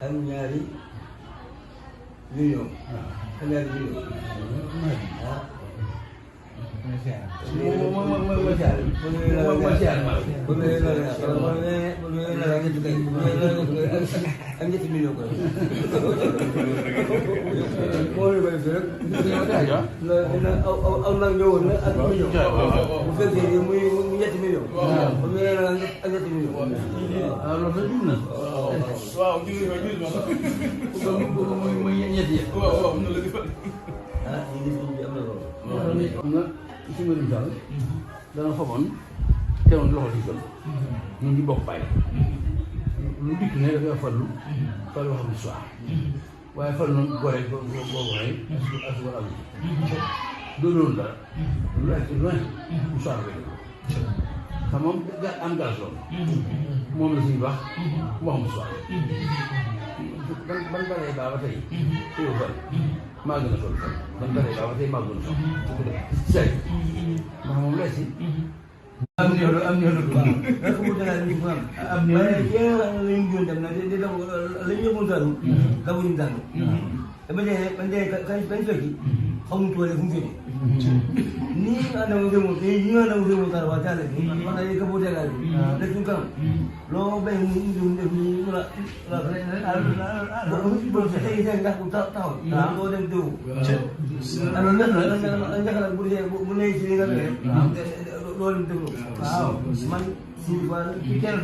am ñaari million. ñaari million. ci mbirum daal dana faboon teewoon loxo ci gën ñu ngi bokk bàyyi lu dikk ne dafay fallu xam ne soir waaye fal noonu gore boo waxee as war am doo loolu dara lu ak loin mu soir bi xam moom am gaz loolu moom la suñu wax waxum soir ban baree baa ba tey yow fal maa gën a sol fan ban baree baa ba tey maa gën a sol say ndax moom la si am néew am néew rek mu dara ñu ko am waaye yéen a ngi leen dem na di la ñu mun dalu la ñu dalu dama dee kañ fekki xamuñ toole fu mu féete nii nga dem dem nii nga dem dem dara waa taale bi wax na ka bote la bi rek ñu kam loo bay mu ñu def ni la bo tay nga ko taw do dem do ana na bu ne ci nga loolu déglu waaw man si wàllu ci kenn